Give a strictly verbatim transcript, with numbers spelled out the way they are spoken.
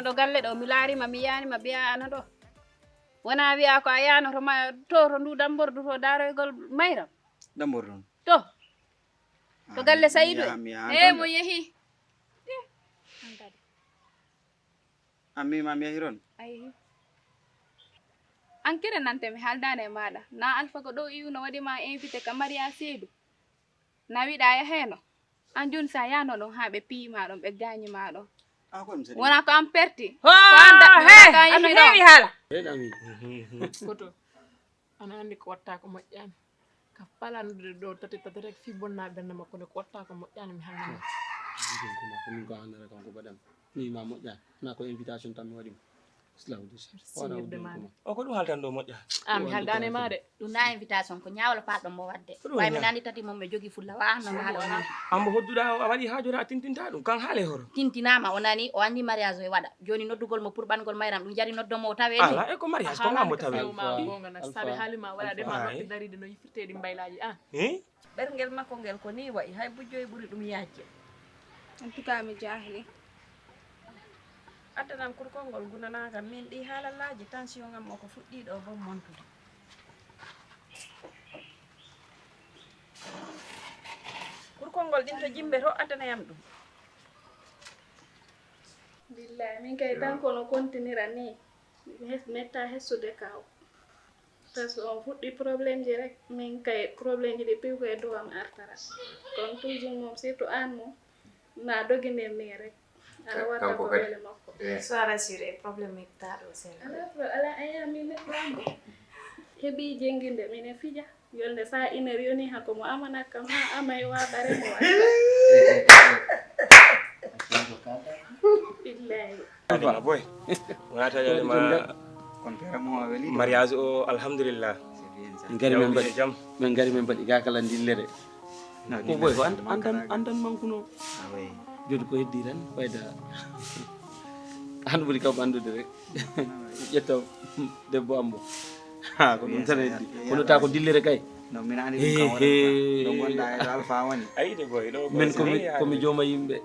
Ɗo galle ɗo mi laarima, mi yiyanima biya ana ɗo. Wona wiya ko a yanoto ma to to ndu dambordu to daroygol mayram. Dambordu on. To. To galle Sayidu. E mo yehi. An mi ma mi yahi toon. A yehi. An kere nante mi haldani e maɗa. Na Alfa ko ɗo iwno waɗi ma invité ka Maria Seydou. Na wiɗa yaheno. An joni sa yano ɗon ha ɓe piyi ma ɗon ɓe gañi ma ɗon. Wona ko an perti. Ko an daɗɗi wona ko an yahi ɗon. Koto ana andi ko watta ko moƴƴani. Ka falandude ɗo tati tati rek fi bonna ɓernde makko nde ko watta ko moƴƴani mi halnama. Ko min ko hannere kanko baɗam mi ma moƴƴani na ko invitation tan mi waɗi mo. O ko ɗum haltan ɗo moƴƴa. A mi haldani ma de. Ɗum na invitation ko ñaawal palɗo mo wadde. Way mi nani tati mum ɓe jogi fulla wa anno maɗo. Ambo hodduɗa o a waɗi ha joni a tintinta ɗum kan haale horo. Tintinama o nani o andi mariage o e waɗa. Joni noddugol mo pour ɓangol mayram ɗum jari noddo mo o tawe ni. Ala e ko mariage ko mambo tawe. Sare halima waɗa de ma noppi daride no yifirte ɗi mbaylaji an. Ɓerngel makko ngel ko nii wa'i, hay bujjoy ɓuri ɗum yaajde. En tout cas mi jaahli. Addanam kurkol ngol gunanaaka min ɗii haalallaaji, tension am o ko fuɗɗii ɗoo boom montude. Kurkol ngol ɗin to jimbe to addanayam ɗum. Billahi min kay tan kono kontinira nii. Metta hessude kaw. Parce que on fuɗɗi problème ji rek min kay problème ji ɗi piw koye dow am artara kon toujours mom surtout an mom na doginir ni rek aɗa watta ko wele makko. Soit rassuré problème mi taɗo sel. Ala pro ala aya min neɗɗo ambo heɓi jenginde mine fija yolde sa iner yoni hako mo amana kam ha amay waɓare mo watta. Billahi. Alfa boy wona taƴade ma. Mariage o alhamdulillah. Min gari min mbaɗi jam. Min gari min mbaɗi gakala dillere. Ko boy ko andan andan mankuno. Jodi ko heddi tan fayda. An ɓuri kam andude rek. Ƴetta debbo ambo. Ha ko ɗum tan heddi kono ta ko dillere kay. Non min ani ɗum kam wonata ɗo gonɗa e ɗo alfa woni. Ayi de boy ɗo. Min komi komi jooma yimɓe.